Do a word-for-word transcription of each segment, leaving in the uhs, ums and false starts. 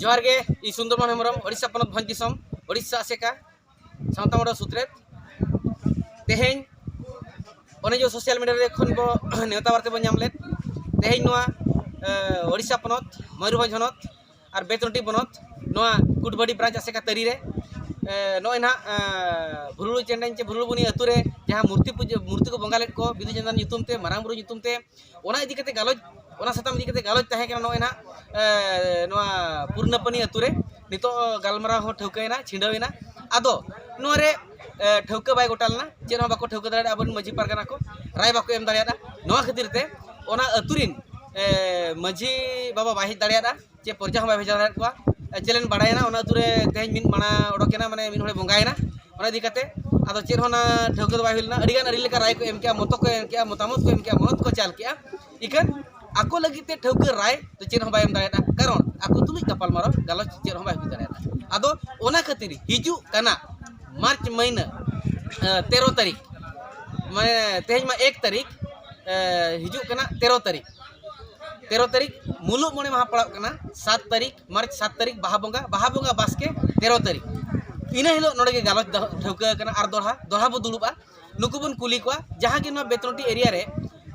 ᱡᱚᱦᱟᱨ ᱜᱮ, ᱤᱧ ᱥᱩᱱᱫᱚᱨᱢᱳᱦᱚᱱ ᱦᱮᱢᱵᱨᱚᱢ, ᱳᱰᱤᱥᱟ ᱯᱚᱱᱚᱛ ᱵᱷᱚᱸᱡᱽ ᱫᱤᱥᱚᱢ, ᱳᱰᱤᱥᱟ ᱟᱥᱮᱠᱟ ᱥᱟᱶᱛᱟ ᱢᱚᱰᱮᱞ ᱥᱩᱛᱨᱮᱛ᱾ ᱛᱮᱦᱮᱧ ᱚᱱᱮ ᱡᱮ ᱥᱳᱥᱟᱞ ᱢᱤᱰᱤᱭᱟ ᱨᱮ ᱠᱷᱚᱱ ᱵᱚ ᱱᱮᱣᱛᱟ ᱵᱟᱨᱛᱮ ᱵᱚᱱ ᱧᱟᱢ ᱞᱮᱫ, ᱛᱮᱦᱮᱧ ᱱᱚᱣᱟ ᱮ, ᱳᱰᱤᱥᱟ ᱯᱚᱱᱚᱛ, ᱢᱚᱭᱩᱨᱵᱷᱚᱸᱡᱽ ᱦᱚᱱᱚᱛ ᱟᱨ ᱵᱮᱛᱱᱚᱴᱤ ᱵᱚᱱᱚᱛ, ᱱᱚᱣᱟ ᱠᱩᱴᱵᱟᱰᱤ ᱵᱨᱟᱧᱪ ᱟᱥᱮᱠᱟ ᱛᱟᱹᱨᱤ ᱨᱮ ᱮ, ᱱᱚᱜᱼᱚᱭ ᱱᱟᱦᱟᱜ ᱮ, ᱵᱷᱩᱞᱩᱞᱩ ᱪᱮᱱᱰᱮᱧ ᱪᱮ ᱵᱷᱩᱞᱩᱞᱩ ᱵᱩᱱᱤ ᱟᱹᱛᱩ ᱨᱮ ᱡᱟᱦᱟᱸ ᱢᱩᱨᱛᱤ ᱯᱩᱡᱟᱹ, ᱢᱩᱨᱛᱤ ᱠᱚ ᱵᱚᱸᱜᱟ ᱞᱮᱫ ᱠᱚ ᱵᱤᱫᱩ ᱪᱟᱸᱫᱟᱱ ᱧᱩᱛᱩᱢ ᱛᱮ, ᱢᱟᱨᱟᱝ ᱵᱩᱨᱩ ᱧᱩᱛᱩᱢ ᱛᱮ, ᱚᱱᱟ ᱤᱫᱤ ᱠᱟᱛᱮ ᱜᱟᱞᱚᱪ, ᱚᱱᱟ ᱥᱟᱛᱟᱢ ᱤᱫᱤ ᱠᱟᱛᱮ ᱜᱟᱞᱚᱪ ᱛᱟᱦᱮᱸ ᱠᱟᱱᱟ ᱱᱚᱜᱼᱚᱭ ᱱᱟᱦᱟᱜ ᱮ, ᱱᱚᱣᱟ ᱯᱩᱨᱱᱟᱯᱟᱱᱤ ᱟᱹᱛᱩ ᱨᱮ᱾ ᱱᱤᱛᱚᱜ ᱜᱟᱞᱢᱟᱨᱟᱣ ᱦᱚᱸ ᱴᱷᱟᱹᱣᱠᱟᱹᱭᱮᱱᱟ, ᱪᱷᱤᱰᱟᱹᱣᱮᱱᱟ᱾ ᱟᱫᱚ ᱱᱚᱣᱟ ᱨᱮ ᱮ, ᱴᱷᱟᱹᱣᱠᱟᱹ ᱵᱟᱭ ᱜᱚᱴᱟ ᱞᱮᱱᱟ, ᱪᱮᱫ ᱦᱚᱸ ᱵᱟᱠᱚ ᱴᱷᱟᱹᱣᱠᱟᱹ ᱫᱟᱲᱮᱭᱟᱫᱟ ᱟᱵᱚᱨᱮᱱ ᱢᱟᱹᱡᱷᱤ ᱯᱟᱨᱜᱟᱱᱟ ᱠᱚ, ᱨᱟᱭ ᱵᱟᱠᱚ ᱮᱢ ᱫᱟᱲᱮᱭᱟᱫᱟ᱾ ᱱᱚᱣᱟ ᱠᱷᱟᱹᱛᱤᱨ ᱛᱮ ᱚᱱᱟ ᱟᱹᱛᱩ ᱨᱤᱱ ᱮ, ᱢᱟᱹᱡᱷᱤ ᱵᱟᱵᱟ ᱵᱟᱭ ᱦᱮᱡ ᱫᱟᱲᱮᱭᱟᱫᱟ, ᱪᱮ ᱯᱚᱨᱡᱟ ᱦᱚᱸ ᱵᱟᱭ ᱵᱷᱮᱡᱟ ᱫᱟᱲᱮᱭᱟᱫ ᱠᱚᱣᱟ᱾ ᱮ, ᱪᱮᱞᱮᱱ ᱵᱟᱲᱟᱭᱮᱱᱟ, ᱚᱱᱟ ᱟᱹᱛᱩ ᱨᱮ ᱛᱮᱦᱮᱧ ᱢᱤᱫ ᱢᱟᱲᱟ ᱚᱰᱚᱠᱮᱱᱟ, ᱢᱟᱱᱮ ᱢᱤᱫ ᱦᱚᱲᱮ ᱵᱚᱸᱜᱟᱭᱮᱱᱟ᱾ ᱚᱱᱟ ᱤᱫᱤ ᱠᱟᱛᱮ ᱟᱫᱚ ᱪᱮᱫ ᱦᱚᱸ ᱚᱱᱟ ᱴᱷᱟᱹᱣᱠᱟᱹ ᱫᱚ ᱵᱟᱭ ᱦᱩᱭ ᱞᱮᱱᱟ᱾ ᱟᱹᱰᱤᱜᱟᱱ ᱟᱹᱰᱤ ᱞᱮᱠᱟ ᱨᱟᱭ ᱠᱚ ᱮᱢ ᱠᱮᱜᱼᱟ, ᱢᱚᱛᱚ ᱠᱚ ᱮᱢ ᱠᱮᱜᱼᱟ, ᱢᱚᱛᱟᱢᱚᱛ ᱠᱚ ᱮᱢ ᱠᱮᱜᱼᱟ, ᱢᱚᱱᱚᱛ ᱠᱚ ᱪᱟᱞ ᱠᱮᱜᱼᱟ᱾ ᱤᱠᱷᱟᱹᱱ ᱟᱠᱚ ᱞᱟᱹᱜᱤᱫ ᱛᱮ ᱴᱷᱟᱹᱣᱠᱟᱹ ᱨᱟᱭ ᱫᱚ ᱪᱮᱫ ᱦᱚᱸ ᱵᱟᱭ ᱮᱢ ᱫᱟᱲᱮᱭᱟᱫᱟ, ᱠᱟᱨᱚᱱ ᱟᱠᱚ ᱛᱩᱞᱩᱡ ᱜᱟᱯᱟᱞᱢᱟᱨᱟᱣ ᱜᱟᱞᱚᱪ ᱪᱮᱫ ᱦᱚᱸ ᱵᱟᱭ ᱦᱩᱭ ᱫᱟᱲᱮᱭᱟᱫᱟ᱾ ᱟᱫᱚ ᱚᱱᱟ ᱠᱷᱟᱹᱛᱤᱨ ᱦᱤᱡᱩᱜ ᱠᱟᱱᱟ ᱢᱟᱨᱪ ᱢᱟᱹᱦᱱᱟᱹ ᱮ, ᱛᱮᱨᱚ ᱛᱟᱹᱨᱤᱠᱷ, ᱢᱟᱱᱮ ᱛᱮᱦᱮᱧ ᱢᱟ ᱮᱠ ᱛᱟᱹᱨᱤᱠᱷ, ᱮ, ᱦᱤᱡᱩᱜ ᱠᱟᱱᱟ ᱛᱮᱨᱚ ᱛᱟᱹᱨᱤᱠᱷ, ᱛᱮᱨᱚ ᱛᱟᱹᱨᱤᱠᱷ ᱢᱩᱞᱩᱜ ᱢᱚᱬᱮ ᱢᱟᱦᱟ ᱯᱟᱲᱟᱜ ᱠᱟᱱᱟ, ᱥᱟᱛ ᱛᱟᱹᱨᱤᱠᱷ, ᱢᱟᱨᱪ ᱥᱟᱛ ᱛᱟᱹᱨᱤᱠᱷ ᱵᱟᱦᱟ ᱵᱚᱸᱜᱟ, ᱵᱟᱦᱟ ᱵᱚᱸᱜᱟ ᱵᱟᱥᱠᱮ ᱛᱮᱨᱚ ᱛᱟᱹᱨᱤᱠᱷ᱾ ᱤᱱᱟᱹ ᱦᱤᱞᱳᱜ ᱱᱚᱰᱮ ᱜᱮ ᱜᱟᱞᱚᱪ ᱫᱚᱦᱚ ᱴᱷᱟᱹᱣᱠᱟᱹ ᱟᱠᱟᱱᱟ᱾ ᱟᱨ ᱫᱚᱦᱲᱟ, ᱫᱚᱦᱲᱟ ᱵᱚ ᱫᱩᱲᱩᱵᱼᱟ, ᱱᱩᱠᱩ ᱵᱚᱱ ᱠᱩᱞᱤ ᱠᱚᱣᱟ, ᱡᱟᱦᱟᱸ ᱜᱮ ᱱᱚᱣᱟ ᱵᱮᱛᱱᱚᱴᱤ ᱮᱨᱤᱭᱟ ᱨᱮ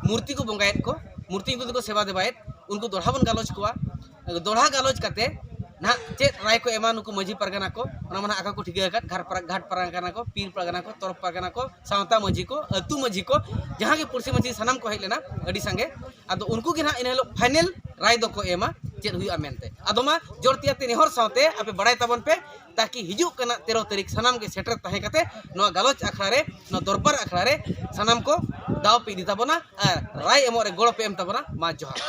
ᱢᱩᱨᱛᱤ ᱠᱚ ᱵᱚᱸᱜᱟᱭᱮᱫ ᱠᱚ, ᱢᱩᱨᱛᱤ ᱧᱩᱛᱩᱢ ᱛᱮᱠᱚ ᱥᱮᱵᱟ ᱫᱮᱵᱟᱭᱮᱫ, ᱩᱱᱠᱩ ᱫᱚᱦᱲᱟ ᱵᱚᱱ ᱜᱟᱞᱚᱪ ᱠᱚᱣᱟ᱾ ᱫᱚᱦᱲᱟ ᱜᱟᱞᱚᱪ ᱠᱟᱛᱮ ᱱᱟᱦᱟᱜ ᱪᱮᱫ ᱨᱟᱭ ᱠᱚ ᱮᱢᱟ ᱱᱩᱠᱩ ᱢᱟᱹᱡᱷᱤ ᱯᱟᱨᱜᱟᱱᱟ ᱠᱚ, ᱚᱱᱟ ᱢᱟ ᱱᱟᱦᱟᱜ ᱟᱠᱚ ᱠᱚ ᱴᱷᱤᱠᱟᱹ ᱟᱠᱟᱫ, ᱜᱷᱟᱴ ᱯᱟᱨᱟ-, ᱜᱷᱟᱴ ᱯᱟᱨᱜᱟᱱᱟ ᱠᱚ, ᱯᱤᱲ ᱯᱟᱨᱜᱟᱱᱟ ᱠᱚ, ᱛᱚᱨᱚᱯ ᱯᱟᱨᱜᱟᱱᱟ ᱠᱚ, ᱥᱟᱶᱛᱟ ᱢᱟᱹᱡᱷᱤ ᱠᱚ, ᱟᱹᱛᱩ ᱢᱟᱹᱡᱷᱤ ᱠᱚ, ᱡᱟᱦᱟᱸ ᱜᱮ ᱯᱩᱲᱥᱤ ᱢᱟᱹᱡᱷᱤ ᱥᱟᱱᱟᱢ ᱠᱚ ᱦᱮᱡ ᱞᱮᱱᱟ ᱟᱹᱰᱤ ᱥᱟᱸᱜᱮ᱾ ᱟᱫᱚ ᱩᱱᱠᱩ ᱜᱮ ᱱᱟᱦᱟᱜ ᱤᱱᱟᱹ ᱦᱤᱞᱳᱜ ᱯᱷᱟᱭᱱᱮᱞ ᱨᱟᱭ ᱫᱚᱠᱚ ᱮᱢᱟ ᱪᱮᱫ ᱦᱩᱭᱩᱜᱼᱟ ᱢᱮᱱᱛᱮ᱾ ᱟᱫᱚ ᱢᱟ ᱡᱳᱨ ᱛᱮᱭᱟᱛᱮ ᱱᱮᱦᱚᱨ ᱥᱟᱶᱛᱮ ᱟᱯᱮ ᱵᱟᱲᱟᱭ ᱛᱟᱵᱚᱱ ᱯᱮ, ᱛᱟᱠᱤ ᱦᱤᱡᱩᱜ ᱠᱟᱱᱟ ᱛᱮᱨᱚ ᱛᱟᱹᱨᱤᱠᱷ ᱥᱟᱱᱟᱢ ᱜᱮ ᱥᱮᱴᱮᱨ ᱛᱟᱦᱮᱸ ᱠᱟᱛᱮ ᱱᱚᱣᱟ ᱜᱟᱞᱚᱪ ᱟᱠᱷᱲᱟ ᱨᱮ, ᱱᱚᱣᱟ ᱫᱚᱨᱵᱟᱨ ᱟᱠᱷᱲᱟ ᱨᱮ ᱥᱟᱱᱟᱢ ᱠᱚ ᱫᱟᱣ ᱯᱮ ᱤᱫᱤ ᱛᱟᱵᱚᱱᱟ ᱟᱨ ᱨᱟᱭ ᱮᱢᱚᱜ ᱨᱮ ᱜᱚᱲᱚ ᱯᱮ ᱮᱢ ᱛᱟᱵᱚᱱᱟ᱾ ᱢᱟ ᱡᱚᱦᱟᱨ᱾